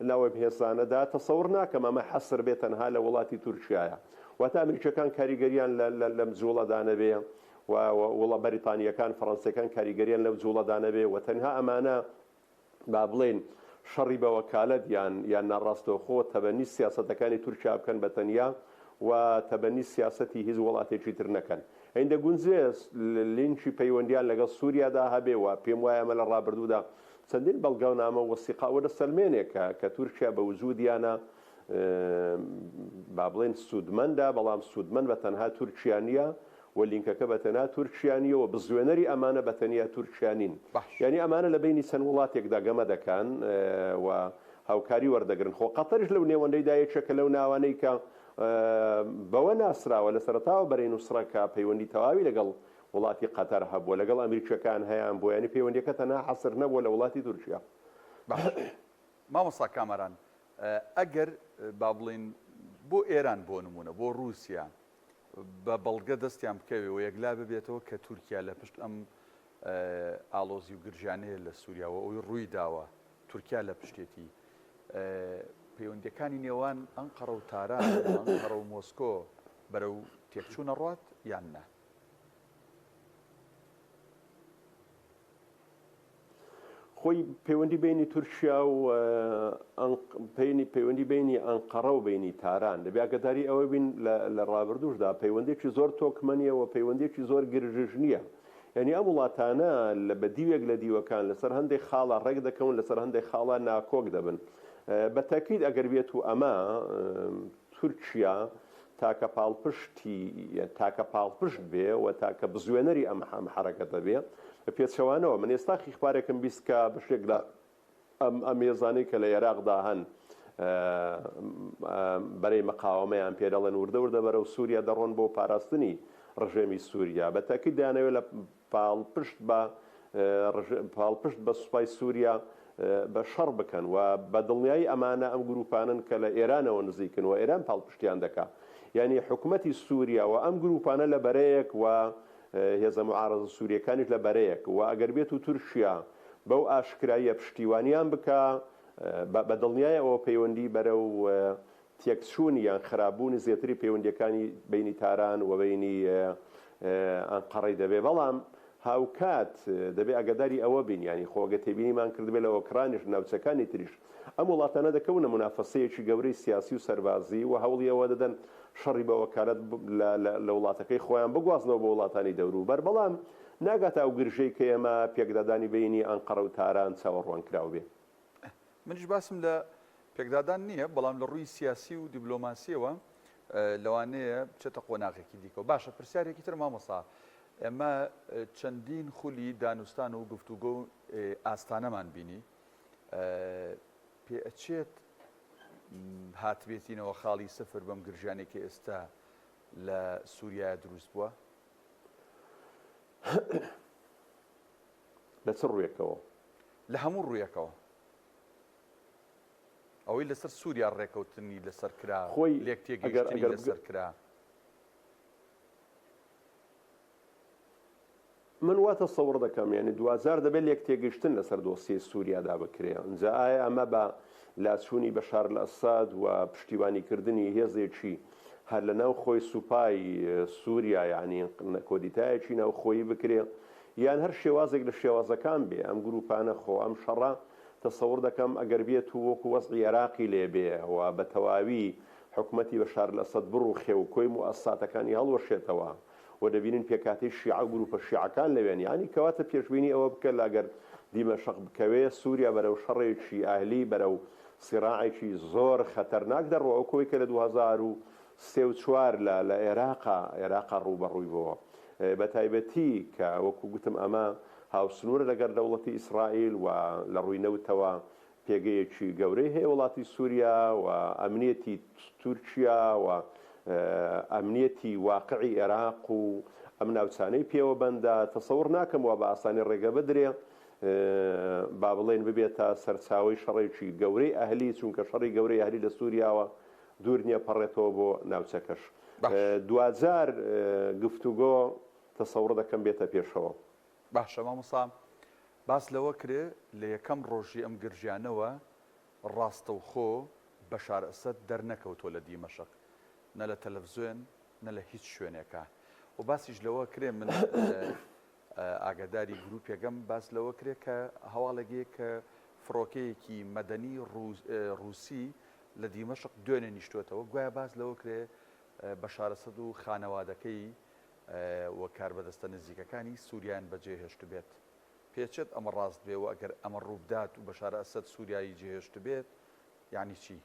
ناو ئەم هێزانەدا، تەسەور ناکەم ئەمە حەسر بێ تەنها لە وڵاتی تورکیایە. واتە ئەمریکییەکان کاریگەریان لەم جوڵەدا نەبێ و وڵا بەریتانییەکان، فەرەنسییەکان کاریگەریان لەو جوڵەدا نەبێ و تەنها ئەمانە با بڵێین شەڕی بە وەکالەت یان یان ناڕاستەوخۆ تەبەنی سیاسەتەکانی تورکیا بکەن بە تەنیا و تەبەنی سیاسەتی هیچ وڵاتێکی تر نەکەن. هەین دەگونجێ لینکی پەیوەندیان لەگەڵ سوریادا هەبێ و پێم وایە ئەمە لە ڕابردوودا چەندین بەڵگەنامە و وەسیقە ئەوە دەسەلمێنێ کە کە تورکیا بە وجودیانە با بڵێین سوودمەندە، بەڵام سوودمەند بە تەنها تورکیا نییە و لینکەکە بە تەنها تورکیا نییە و بزوێنەری ئەمانە بە تەنیا تورکیا نین. باش. یانی ئەمانە لە بەینی چەند وڵاتێکدا گەمە دەکەن و هاوکاری وەردەگرن. خۆ قەتەریش لەو نێوەندەیدا یەکێکە لەو ناوانەی کە بەوە ناسراوە لە سەرەتاوە بەرەی نوسرە کە پەیوەندی تەواوی لەگەڵ وڵاتی قەتەر هەبووە، لەگەڵ ئەمریکییەکان هەیان بووە، یانی پەیوەندییەکە تەنها حەسر نەبووە لە وڵاتی تورکیا. باش. مامۆستا کامەران، ئەگەر با بڵێین بۆ ئێران بۆ نموونە، بۆ ڕووسیا بە بەڵگە دەستیان بکەوێ و یەکلا ببێتەوە کە تورکیا لە پشت ئەم ئاڵۆزی و گرژیانەیە لە سووریا و ئەوەی ڕووی داوە تورکیا لە پشتێتی، پەیوەندییەکانی نێوان ئەنقەرە و تاران و ئەنقەرە و مۆسکۆ بەرەو تێکچوون ئەڕوات یان نا؟ خۆی پەیوەندی بینی تورکیا و پەینی پەیوەندی بینی ئەنقەڕە و بینی تاران دەبێ ئاگداری ئەوە بین لە ڕابردووشدا پەیوەندێکی زۆر تۆکمەنیە و پەیوەندێکی زۆر گرژش نییە یعنی ئەم وڵاتانە لە بە دیوێک لە دیوەکان لەسەر هەندێک خاڵە ڕێک دەکەون لەسەر هەندێک خاڵە ناکۆک دەبن بە تاکید ئەگەر بێت و ئەمە تورکیا تاکە پاڵپشتی تاکە پاڵپشت بێ و تاکە بزوێنەری ئەم ئەم حەرەکەتە بێ. بە پێچەوانەوە من ئێستا خیخبارێکم 20 کە بەشێک لە ئەم ئەم هێزانەی کە لە ئێراقدا هەن بەرەی مقاوەمەیان پێ دەڵێن وردە وردە بەرەو سووریا دەڕۆن بۆ پاراستنی ڕژێمی سووریا بە تاکید دەیانەوێت لە پاڵپشت بە پاڵپشت بە سوپای سووریا بە شەڕ بکەن و بە دڵنیایی ئەمانە ئەم گرووپانەن کە لە ئێرانەوە نزیکن و ئێران پاڵپشتیان دەکا. یانی حکومەتی سووریا و ئەم گرووپانە لە بەرەیەک و هێزە موعارەزە سوورییەکانیش لە بەرەیەک و ئەگەر بێت و تورکیا بەو ئاشکراییە پشتیوانیان بکا بە دڵنیایی ئەوە پەیوەندی بەرەو تێکچوونی یان خراپبوونی زێتری پەیوەندییەکانی بەینی تاران و بەینی ئەنقەرەی دەبێ، بەڵام هاوکات دەبێ ئاگاداری ئەوە بین یانی خۆ ئەگەر تێبینیمان کردبێ لە ئۆکرانیش ناوچەکانی تریش ئەم وڵاتانە دەکەونە مونافەسەیەکی گەورەی سیاسی و سەربازی و هەوڵی ئەوە دەدەن شەڕی بە وەکالەت لە وڵاتەکەی خۆیان بگوازنەوە بۆ وڵاتانی دەوروبەر بەڵام ناگاتە ئەو گرژەی کە ئێمە پێکدادانی بەینی ئەنقەرە و تاران چاوەڕوانکراو بێ. منیش باسم لە پێکدادان نییە، بەڵام لە ڕووی سیاسی و دیبلۆماسییەوە لەوانەیە بچێتە قۆناغێکی دیکەوە. باشە پرسیارێکی تر مامۆستا، ئێمە چەندین خولی دانوستان و گفتوگۆ و ئاستانەمان بینی، پێئەچێت هاتبێتینەوە خاڵی سفر بەم گرژیانەی کە ئێستا لە سووریایە دروست بووە؟ لە چ ڕوویەکەوە؟ لە هەموو ڕوویەکەوە. ئەوەی لەسەر سووریا ڕێکەوتنی لەسەر کرا، خۆی لێک ئەگەر تێگەیشتنی ئەگەر لەسەر کرا. من وا تەسەوڕ دەکەم یانی دواجار دەبێت لێک تێگەیشتن لەسەر دۆسیەی سووریادا بکرێ. ئینجا ئایا ئەمە بە لاچوونی بەشار ئەلئەسەد و پشتیوانیکردنی هێزێکی هەر لە ناو خۆی سوپای سووریا یانی کۆدیتایەکی ناوخۆیی بکرێ یان هەر شێوازێک لە شێوازەکان بێ ئەم گرووپانە خۆ ئەم شەڕە تەسەور دەکەم ئەگەر بێت و وەکو وەزعی ئێراقی لێ بێ و بە تەواوی حکومەتی بەشار ئەلئەسەد بڕوخێ و کۆی موئەسساتەکانی هەڵوەشێتەوە و دەبینین پێکهاتەی شیعە و گرووپە شیعەکان لەوێن یانی کەواتە پێشبینی ئەوە بکە لە گەر دیمەشق بکەوێ سووریا بەرەو شەڕێکی ئەهلی بەرەو سیڕاعێکی زۆر خەتەرناک دەڕوا وەکو ئەوەی کە لە 2003 و چوار لە لە ئێراقا ئێراقا ڕووبەڕووی بۆوە بە تایبەتی کە وەکو گوتم ئەمە هاوسنوورە لەگەر دەوڵەتی ئیسرائیل و لە ڕووی نەوتەوە پێگەیەکی گەورەی هەیە وڵاتی سوریا و ئەمنیەتی تورکیا و ئەمنیەتی واقعی ئێراق و ئەم ناوچانەی پێوە بەندە، تەسەوڕ ناکەم وا بە ئاسانی ڕێگە بدرێ. با بڵێین ببێتە سەرچاوەی شەڕێکی گەورەی ئەهلی، چونکە شەڕی گەورەی ئەهلی لە سووریاوە دوور نییە پەڕێتەوە بۆ ناوچەکەش. دواجار گفتوگۆ تەسەوڕ دەکەم بێتە پێشەوە. باشە مامۆستا باس لەوە کرێ لە یەکەم ڕۆژی ئەم گرژیانەوە ڕاستەوخۆ بەشار ئەسەد دەرنەکەوتوە لە دیمەشق نە لە تەلەفزێۆن نە لە هیچ شوێنێکا و باسیش لەوە کرێ من ئاگاداری گروپێکم باس لەوە کرێ کە هەواڵێک هەیە کە فڕۆکەیەکی مەدەنی ڕووسی لە دیمەشق دوێنێ نیشتووەتەوە گوایە باس لەوە کرێ بەشار ئەسەد و خانەوادەکەی و کاربەدەستە نزیکەکانی سووریایان بەجێهێشتبێت. پێچێت ئەمە ڕاست بێ و ئەگەر ئەمە ڕووبدات و بەشار ئەسەد سووریایی جێهێشتبێت یانی چی؟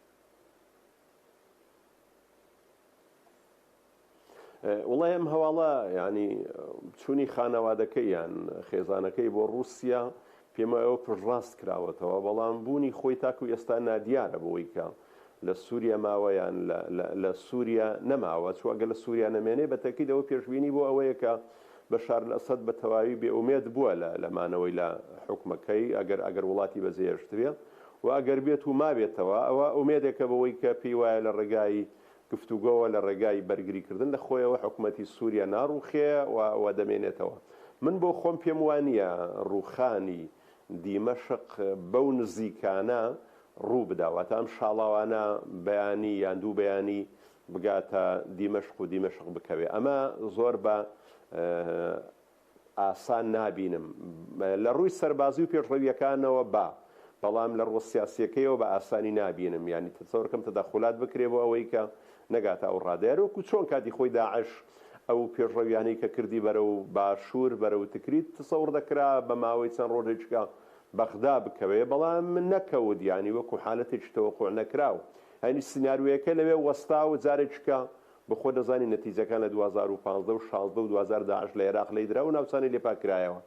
وڵای ئەم هەواڵە یعنی چوونی خانەوادەکەی یان خێزانەکەی بۆ ڕووسیا پێم وایە ئەوە پشتڕاست کراوەتەوە بەڵام بوونی خۆی تاکو ئێستا نادیارە بۆی کە لە سووریا ماوە یان لە سووریا نەماوە چوە گەر لە سووریا نەمێنێ بە تەکید ئەوە پێشبینی بۆ ئەوەیە کە بەشار ئەسەد بە تەواوی بێ ئومێد بووە لە مانەوەی لە حکومەکەی ئەگەر ئەگەر وڵاتی بەجێهێشتبێ و ئەگەر بێت و مابێتەوە ئەوە ئومێدێکە بەوەی کە پێی وایە لە ڕێگای گفتوگۆوە لە ڕێگای بەرگریکردن لە خۆیەوە حکومەتی سووریا ناڕووخێ و و دەمێنێتەوە. من بۆ خۆم پێم وا نییە ڕووخانی دیمەشق بەو نزیکانە ڕوو بدا، واتە ئەم شاڵاوانە بەیانی یان دوو بەیانی بگاتە دیمەشق و دیمەشق بکەوێ. ئەمە زۆر بە ئاسان نابینم. لە ڕووی سەربازی و پێشڕەوییەکانەوە با، بەڵام لە ڕووە سیاسییەکەیەوە بە ئاسانی نابینم. یانی تەسەور کەم تەدەخولات بکرێ بۆ ئەوەی کە نەگاتە ئەو ڕادەیە. هەر وەکوو چۆن کاتی خۆی داعش ئەو پێشڕەوییانەی کە کردی بەرەو باشوور، بەرەو تکریت، تەسەور دەکرا بە ماوەی چەند ڕۆژێکیکە بەغدا بکەوێ، بەڵام نەکەوت. یانی وەکوو حالەتێکی تەوەقوع نەکراو. یانی سیناریۆیەکە لەوێ وەستا و جارێکیکە بە خۆت دەزانی نەتیجەکان لە 2015 و 16 و دواجار داعش لە ئێراق لێیدرا و ناوچانی لێ پاک کرایەوە.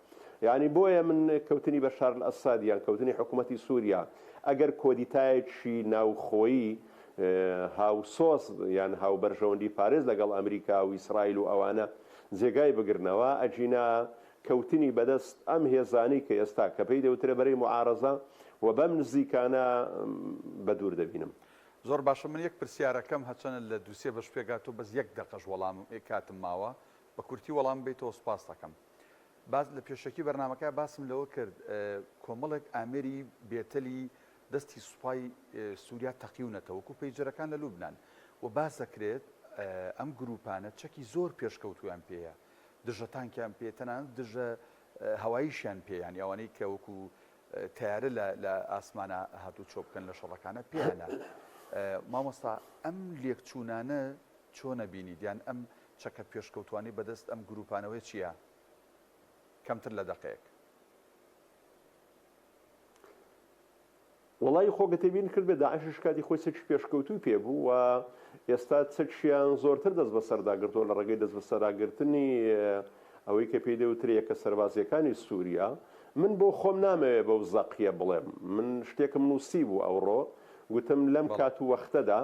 یانی بۆیە من کەوتنی بەشار ئەلئەسەد یان کەوتنی حکوومەتی سووریا ئەگەر کۆدیتایەکی ناوخۆیی هاوسۆز یان هاوبەرژەوەندی پارێز لەگەڵ ئەمریکا و ئیسرائیل و ئەوانە جێگای بگرنەوە ئەگینا کەوتنی بەدەست ئەم هێزانەی کە ئێستا کە پێی دەوترێ بەرەی موعارەزە و بەم نزیکانە بەدوور دەبینم. زۆر باشە من یەک پرسیارەکەم هەرچەنە لە دوسێ بەش پێکهاتوە بەس یەک دەقەش وەڵام کاتم ماوە بە کورتی وەڵام بەیتەوە سوپاست ئەکەم باس لە پێشەکی بەرنامەکە باسم لەوە کرد کۆمەڵێک ئامێری بێتەلی دەستی سوپای سووریا تەقیونەتەوە وەکو پەیجەرەکان لە لوبناان و باس دەکرێت ئەم گروپانە چەکی زۆر پێشکەوتویان پێیە دژە تانکیان پێ تەنانەت دژە هەواییشیان پێ یانی ئەوانەی کە وەکو تەیارە لە لە ئاسمانا هاتوچۆ بکەن لە شەڕەکانە پێیانە مامۆستا ئەم لێکچوونانە چۆنە بینیت یان ئەم چەکە پێشکەوتوانەی بەدەست ئەم گروپانەوەی چییە کەمتر لە دەقەیەک. وەڵایی خۆ گە تێبینت کردبێ داعشیش کاتی خۆی چەکی پێشکەوتووی پێ بوو و ئێستا چەکیان زۆرتر دەست بەسەردا گرتووە لە ڕێگەی دەست بەسەراگرتنی ئەوەی کە پێی دەوترێ یەکە سەربازییەکانی سووریا من بۆ خۆم نامەوێ بەو زەقیە بڵێم من شتێکم نووسی بوو ئەوڕۆ گوتم لەم کات و وەختەدا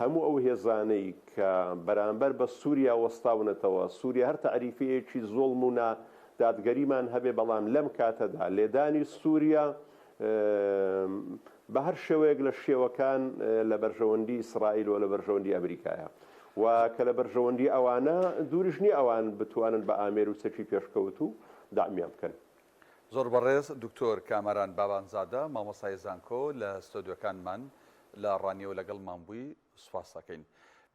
هەموو ئەو هێزانەی کە بەرامبەر بە سووریا وەستاونەتەوە سووریا هەر تەعریفەیەکی زوڵم و نا دادگەریمان هەبێ بەڵام لەم کاتەدا لێدانی سووریا بە هەر شێوەیەک لە شێوەکان لە بەرژەوەندی ئیسرائیل و لە بەرژەوەندی ئەمریکایە و کە لە بەرژەوەندی ئەوانە دووریش نییە ئەوان بتوانن بە ئامێر و چەکی پێشکەوتوو دەعمیان بکەن. زۆر بەڕێز دکتۆر کامەران بابانزادە مامۆستای زانکۆ لە ستۆدیۆکانمان لە ڕانیەوە لەگەڵمان بووی سوپاست ئەکەین.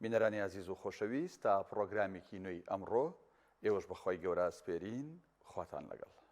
بینەرانی ئازیز و خۆشەویست تا پڕۆگرامێکی نوێی ئەمڕۆ ئێوەش بە خوای گەورە ئەسپێرین خواتان لەگەڵ.